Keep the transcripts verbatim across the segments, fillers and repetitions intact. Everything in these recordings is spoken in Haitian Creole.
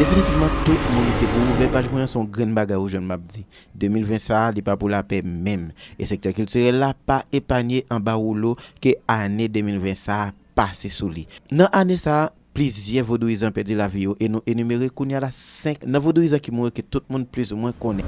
Definitivman, tout moun ki te pou ouvè paj mwen an, se yon grenn bagay ou jwenn m ap di. De mil ven sa a, li pa pou lapè menm. E sektè kiltirèl la pa epanye anba woulo ke ane de mil ven sa a pase sou li. Nan ane sa a, plizyè vodouyizan pèdi lavi yo e nou enimere kounye a la senk nan vodouyizan ki mouri ke tout moun plizoumwen konnen.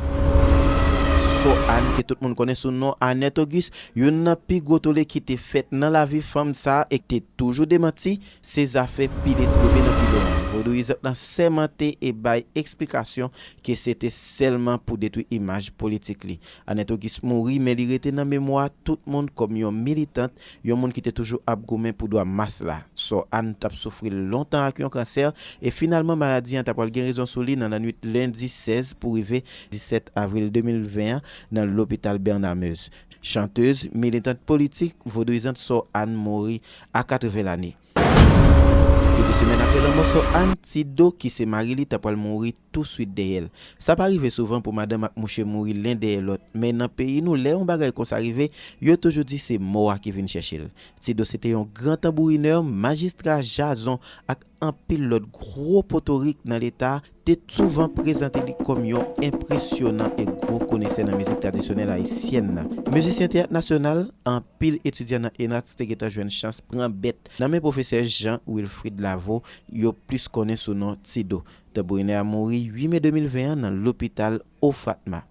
Sò Ann ke tout moun konnen sou non Annette Auguste, youn nan pi gwo tole ki te fèt nan lavi fanm sa a e ki te toujou demanti, se zafè pile ti bebe nan bidon an. Vodouyizant lan sèmante e bay eksplikasyon ke se te sèlman pou detwi imaj politik li. Annette Auguste mouri, men li rete nan memwa tout moun kòm yon militant, yon moun ki te toujou ap goumen pou dwa mas la. Sò Ann t ap soufri lontan ak yon kansè, e finalman maladi an ta pral gen rezon sou li nan lannwit lendi sèz pou rive disèt avril de mil ven an nan lopital Bernard Meuze. Chantez, militant politik, vodouyizant Sò Ann mouri a katreven lane. E de semèn apre lanmò Sò Ann, Ti Do, ki se mari li, ta pral mouri touswit dèyè l. Sa pa rive souvan pou madanm ak mouche mouri len dèyè lòt, men nan peyi nou, lè yon bagay konsa rive, yo toujou di se mò a ki vin chèche l. Ti Do se te yon gran tanbourinè, majistra, jazon ak anpil lòt gwo potorik nan leta, te souvan prezante li kòm yon enpresyonan e gwo konesè nan mizik tradisyonèl ayisyèn nan. Mizisyen Teyat Nasyonal, anpil etidyan nan ENATS te gentan jwenn chans pran bèt nan men pwofesè Jean Wilfrid Lavo, yo plis konnen sou non Ti Do. Tanbourinè a mouri uit me de mil ven an nan lopital Ofatma.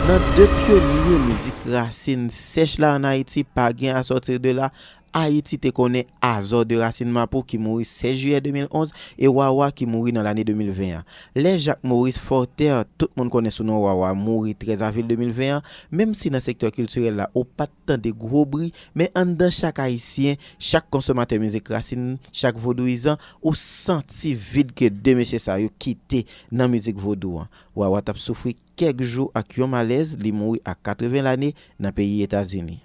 Nan de pyonye mizik rasin sèch la ann Ayiti, Pa Gen A Sòti De La, Ayiti te konnen Azò de Rasin Mapou ki mouri sèz jiyè de mil onz e Wawa ki mouri nan lane de mil ven an. Lè Jacques Maurice Forter, tout moun konnen sou non Wawa, mouri trèz avril de mil ven an, menm si nan sektè kiltirèl la ou pa t tande gwo bri, men anndan chak Ayisyen, chak konsomatè mizik rasin, chak vodouyizan, ou santi vid ke de mesye sa yo kite nan mizik vodou an. Wawa t ap soufri kèk jou ak yon malèz, li mouri a katreven lane nan peyi Etazini.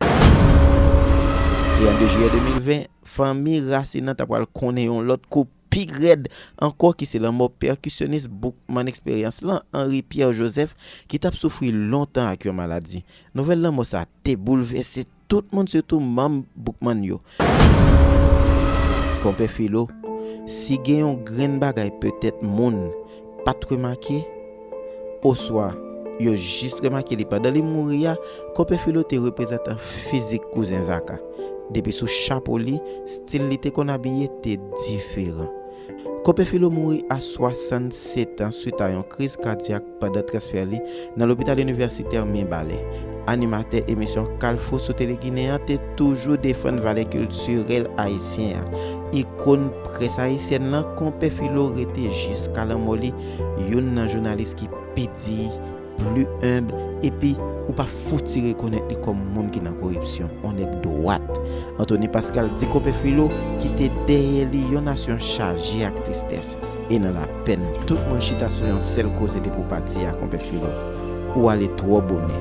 E an de jiyè de mil ven, fanmi rasin nan ta pral konnen yon lòt kou pi rèd ankò, ki se lanmò pèkisyonis Boukman Eksperyans lan, Henri Pierre Joseph, ki t ap soufri lontan ak yon maladi. Nouvèl lanmò sa a te boulvèse tout moun, sitou manm Boukman yo. Konpè Filo, si gen yon grenn bagay petèt moun pa t remake, oswa yo jis remake li pandan li mouri a, Konpè Filo te reprezantan fizik kouzen Zaka. Depi sou chapo li, stil li te konn abiye te diferan. Konpè Filo mouri a swasannsèt an swit a yon kriz kadyak pandan transfè li nan Lopital Inivèsitè Mibalè. Animatè emisyon Kalfou sou Tele Ginen an te toujou defann valè kiltirèl ayisyen an. Ikòn près ayisyèn lan, Konpè Filo rete jiska lanmò li youn nan jounalis ki pi diy, pli enb, epi ou pa fouti rekonèt li kòm moun ki nan koripsyon, yon nèg dwat. Anthony Pascal di Konpè Filo kite dèyè li yon nasyon chaje ak tristès e nan lapèn. Tout moun chita sou yon sèl koze depi w pati a, Konpè Filo. Ou ale twò bonè.